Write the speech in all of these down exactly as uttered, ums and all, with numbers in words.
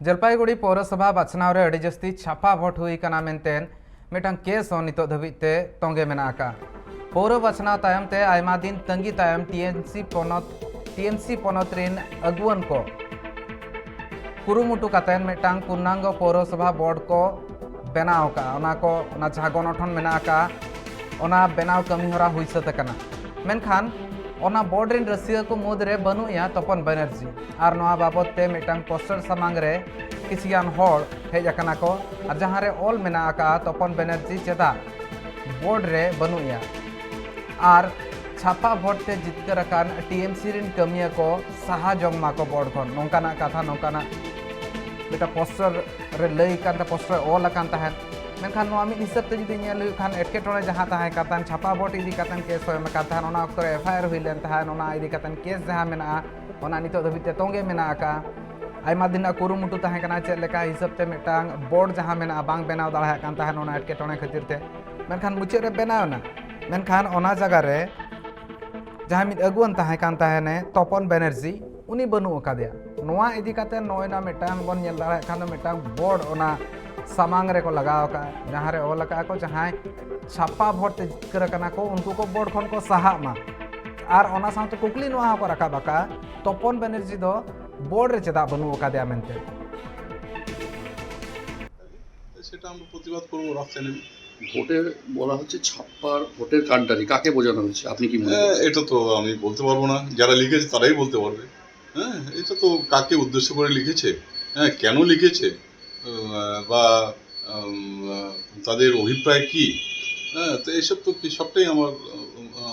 ᱡᱚᱞᱯᱟᱭᱜᱩᱲᱤ ᱯᱳᱣᱨᱚᱥᱚᱵᱷᱟ ᱵᱟᱪᱷᱱᱟᱣ ᱨᱮ ᱟᱹᱰᱤ ᱡᱟᱹᱥᱛᱤ ᱪᱷᱟᱯᱟ ᱵᱷᱳᱴ ᱦᱩᱭ ᱠᱟᱱᱟ ᱢᱮᱱᱛᱮ ᱢᱤᱫᱴᱟᱝ ᱠᱮᱥ ᱦᱚᱸ ᱱᱤᱛᱚᱜ ᱫᱷᱟᱹᱵᱤᱡ ᱛᱮ ᱛᱚᱸᱜᱮ ᱢᱮᱱᱟᱜ ᱟᱠᱟᱫᱼᱟ᱾ ᱯᱳᱣᱨᱚ ᱵᱟᱪᱷᱱᱟᱣ ᱛᱟᱭᱚᱢ ᱛᱮ ᱟᱭᱢᱟ ᱫᱤᱱ ᱛᱟᱺᱜᱤ ᱛᱟᱭᱚᱢ ᱴᱤ ᱮᱢ ᱥᱤ ᱯᱚᱱᱚᱛ ᱴᱤ ᱮᱢ ᱥᱤ ᱯᱚᱱᱚᱛ ᱨᱤᱱ ᱟᱹᱜᱩᱣᱟᱹᱱ ᱠᱚ ᱠᱩᱨᱩᱢᱩᱴᱩ ᱠᱟᱛᱮ ᱢᱤᱫᱴᱟᱝ ᱯᱩᱨᱱᱟᱝᱜᱚ ᱯᱳᱣᱨᱚᱥᱚᱵᱷᱟ ᱵᱳᱨᱰ ᱠᱚ ᱵᱮᱱᱟᱣ ᱟᱠᱟᱫᱼᱟ᱾ ᱚᱱᱟ ᱠᱚ ᱚᱱᱟ ᱡᱟᱦᱟᱸ ᱜᱚᱱᱚᱴᱷᱚᱱ ᱢᱮᱱᱟᱜ ᱟᱠᱟᱫᱼᱟ, ᱚᱱᱟ ᱵᱮᱱᱟᱣ ᱠᱟᱹᱢᱤ ᱦᱚᱨᱟ ᱦᱩᱭ ᱥᱟᱹᱛ ᱟᱠᱟᱱᱟ᱾ ᱢᱮᱱᱠᱷᱟᱱ ᱚᱱᱟ ᱵᱳᱨᱰ ᱨᱮᱱ ᱨᱟᱹᱥᱤᱭᱟᱹ ᱠᱚ ᱢᱩᱫᱽ ᱨᱮ ᱵᱟᱹᱱᱩᱜ ᱮᱭᱟ ᱛᱚᱯᱚᱱ ᱵᱟᱱᱟᱨᱡᱤ᱾ ᱟᱨ ᱱᱚᱣᱟ ᱵᱟᱵᱚᱛ ᱛᱮ ᱢᱤᱫᱴᱟᱝ ᱯᱳᱥᱴᱟᱨ ᱥᱟᱢᱟᱝ ᱨᱮ ᱠᱤᱪᱷᱤ ᱜᱟᱱ ᱦᱚᱲ ᱦᱮᱡ ᱟᱠᱟᱱᱟ ᱠᱚ, ᱟᱨ ᱡᱟᱦᱟᱸ ᱨᱮ ᱚᱞ ᱢᱮᱱᱟᱜ ᱟᱠᱟᱫᱼᱟ, "ᱛᱚᱯᱚᱱ ᱵᱟᱱᱟᱨᱡᱤ ᱪᱮᱫᱟᱜ ᱵᱳᱨᱰ ᱨᱮ ᱵᱟᱹᱱᱩᱜ ᱮᱭᱟ?" ᱟᱨ ᱪᱷᱟᱯᱟ ᱵᱷᱳᱴ ᱛᱮ ᱡᱤᱛᱠᱟᱹᱨ ᱟᱠᱟᱱ ᱴᱤ ᱮᱢ ᱥᱤ ᱨᱤᱱ ᱠᱟᱹᱢᱤᱭᱟᱹ ᱠᱚ ᱥᱟᱦᱟ ᱡᱚᱝ ᱢᱟᱠᱚ ᱵᱳᱨᱰ ᱠᱷᱚᱱ, ᱱᱚᱝᱠᱟᱱᱟᱜ ᱠᱟᱛᱷᱟ, ᱱᱚᱝᱠᱟᱱᱟᱜ ᱢᱤᱫᱴᱟᱝ ᱯᱳᱥᱴᱟᱨ ᱨᱮ ᱞᱟᱹᱭ ᱠᱟᱱ ᱛᱟᱦᱮᱸ, ᱯᱳᱥᱴᱟᱨ ᱨᱮ ᱚᱞ ᱟᱠᱟᱱ ᱛᱟᱦᱮᱸᱫ᱾ ᱢᱮᱱᱠᱷᱟᱱ ᱱᱚᱣᱟ ᱢᱤᱫ ᱦᱤᱥᱟᱹᱵ ᱛᱮ ᱡᱩᱫᱤ ᱧᱮᱞ ᱦᱩᱭᱩᱜ ᱠᱷᱟᱱ, ᱮᱴᱠᱮᱴᱚᱬᱮ ᱡᱟᱦᱟᱸ ᱛᱟᱦᱮᱸ ᱠᱟᱱ ᱛᱟᱦᱮᱸᱫ, ᱪᱷᱟᱯᱟ ᱵᱷᱳᱴ ᱤᱫᱤ ᱠᱟᱛᱮ ᱠᱮᱥ ᱦᱚᱸ ᱮᱢ ᱟᱠᱟᱱ ᱛᱟᱦᱮᱸᱫ, ᱚᱱᱟ ᱚᱠᱛᱚ ᱨᱮ ᱮᱯᱷ ᱟᱭ ᱟᱨ ᱦᱩᱭ ᱞᱮᱱ ᱛᱟᱦᱮᱸᱫ, ᱚᱱᱟ ᱤᱫᱤ ᱠᱟᱛᱮ ᱠᱮᱥ ᱡᱟᱦᱟᱸ ᱢᱮᱱᱟᱜᱼᱟ, ᱚᱱᱟ ᱱᱤᱛᱚᱜ ᱫᱷᱟᱹᱵᱤᱡ ᱛᱮ ᱛᱚᱸᱜᱮ ᱢᱮᱱᱟᱜ ᱟᱠᱟᱫᱼᱟ᱾ ᱟᱭᱢᱟ ᱫᱤᱱ ᱨᱮᱱᱟᱜ ᱠᱩᱨᱩᱢᱩᱴᱩ ᱛᱟᱦᱮᱸ ᱠᱟᱱᱟ, ᱪᱮᱫ ᱞᱮᱠᱟ ᱦᱤᱥᱟᱹᱵ ᱛᱮ ᱢᱤᱫᱴᱟᱝ ᱵᱳᱨᱰ ᱡᱟᱦᱟᱸ ᱢᱮᱱᱟᱜᱼᱟ, ᱵᱟᱝ ᱵᱮᱱᱟᱣ ᱫᱟᱲᱮᱭᱟᱜ ᱠᱟᱱ ᱛᱟᱦᱮᱸᱫ ᱚᱱᱟ ᱮᱴᱠᱮᱴᱚᱬᱮ ᱠᱷᱟᱹᱛᱤᱨ ᱛᱮ᱾ ᱢᱮᱱᱠᱷᱟᱱ ᱢᱩᱪᱟᱹᱫ ᱨᱮ ᱵᱮᱱᱟᱣ ᱮᱱᱟ᱾ ᱢᱮᱱᱠᱷᱟᱱ ᱚᱱᱟ ᱡᱟᱭᱜᱟ ᱨᱮ ᱡᱟᱦᱟᱸᱭ ᱢᱤᱫ ᱟᱹᱜᱩᱣᱟᱹᱱ ᱛᱟᱦᱮᱸ ᱠᱟᱱ ᱛᱟᱦᱮᱱᱮ, ᱛᱚᱯᱚᱱ ᱵᱟᱱᱟᱨᱡᱤ, ᱩᱱᱤ ᱵᱟᱹᱱᱩᱜ ᱟᱠᱟᱫᱮᱭᱟ᱾ ᱱᱚᱣᱟ ᱤᱫᱤ ᱠᱟᱛᱮ ᱱᱚᱜᱼᱚᱭ ᱱᱟ ᱢᱤᱫᱴᱟᱝ ᱵᱚᱱ ᱧᱮᱞ ᱫᱟᱲᱮᱭᱟᱜ ᱠᱷᱟᱱ ᱫᱚ ᱢᱤᱫᱴᱟᱝ ᱵᱳᱨᱰ ᱚᱱᱟ ᱥᱟᱢᱟᱝ ᱨᱮᱠᱚ ᱞᱟᱜᱟᱣ ᱟᱠᱟᱫᱼᱟ, ᱡᱟᱦᱟᱸ ᱨᱮ ᱚᱞ ᱟᱠᱟᱫᱼᱟ ᱠᱚ, "ᱡᱟᱦᱟᱸᱭ ᱪᱷᱟᱯᱟ ᱵᱷᱳᱴ ᱛᱮ ᱡᱤᱛᱠᱟᱹᱨ ᱟᱠᱟᱱᱟ ᱠᱚ, ᱩᱱᱠᱩ ᱠᱚ ᱵᱳᱨᱰ ᱠᱷᱚᱱ ᱠᱚ ᱥᱟᱦᱟᱜ ᱢᱟ᱾" ᱟᱨ ᱚᱱᱟ ᱥᱟᱶᱛᱮ ᱠᱩᱠᱞᱤ ᱱᱚᱣᱟ ᱦᱚᱸᱠᱚ ᱨᱟᱠᱟᱵ ᱟᱠᱟᱫᱼᱟ, "ᱛᱚᱯᱚᱱ ᱵᱟᱱᱟᱨᱡᱤ ᱫᱚ ᱵᱳᱨᱰ ᱨᱮ ᱪᱮᱫᱟᱜ ᱵᱟᱹᱱᱩᱜ ᱟᱠᱟᱫᱮᱭᱟ?" ᱢᱮᱱᱛᱮ᱾ সেটা আমরা প্রতিবাদ করবো রাস্তায় নেমে। ভোটে বলা হচ্ছে ছাপ্পার ভোটের কারদারি, কাকে বোঝানো হচ্ছে? আপনি কি মনে করেন? হ্যাঁ, এটা তো আমি বলতে পারবো না, যারা লিখেছে তারাই বলতে পারবে। হ্যাঁ, এটা তো কাকে উদ্দেশ্য করে লিখেছে, হ্যাঁ, কেন লিখেছে, আহ, বা, উম, আহ, তাদের অভিপ্রায় কি, হ্যাঁ, তো এইসব তো কি সবটাই আমার,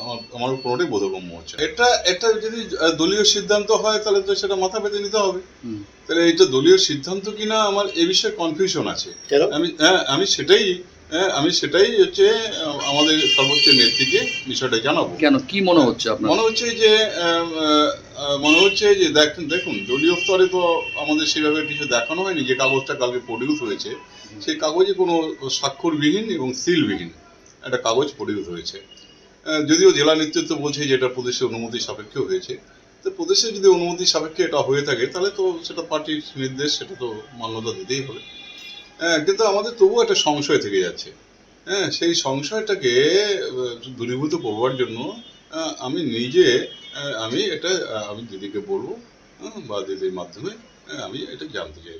আমার, আমার কোনোটাই বোধগম্য হচ্ছে না। এটা, এটা যদি, আহ, দলীয় সিদ্ধান্ত হয়, তাহলে তো সেটা মাথা পেতে নিতে হবে। হুম। তাহলে এটা দলীয় সিদ্ধান্ত কিনা, আমার এ বিষয়ে কনফিউশন আছে। কেন? আমি, হ্যাঁ, আমি সেটাই, হ্যাঁ, আমি সেটাই হচ্ছে, আহ, আমাদের সর্বোচ্চ নেত্রীকে বিষয়টা জানাবো। কেন? কি মনে হচ্ছে আপনার? মনে হচ্ছে যে, আহ, আহ, আহ, মনে হচ্ছে যে, দেখুন, দেখুন, দলীয় স্তরে তো আমাদের সেভাবে কিছু দেখানো হয়নি। যে কাগজটা কালকে প্রডিউস হয়েছে, সেই কাগজে কোনো স্বাক্ষরবিহীন এবং সিলবিহীন একটা কাগজ প্রডিউস হয়েছে। আহ, যদিও জেলা নেতৃত্ব বলছে যে এটা প্রদেশের অনুমতি সাপেক্ষে হয়েছে, তো প্রদেশে যদি অনুমতি সাপেক্ষে এটা হয়ে থাকে, তাহলে তো সেটা পার্টির নির্দেশ, সেটা তো মান্যতা দিতেই হবে। হ্যাঁ, কিন্তু আমাদের তবুও একটা সংশয় থেকে যাচ্ছে। হ্যাঁ, সেই সংশয়টাকে আহ, দূরীভূত করবার জন্য আহ, আমি নিজে আহ, আমি এটা আহ, আমি দিদিকে বলবো, হ্যাঁ, বা দিদির মাধ্যমে আহ, আমি এটা জানতে চাই।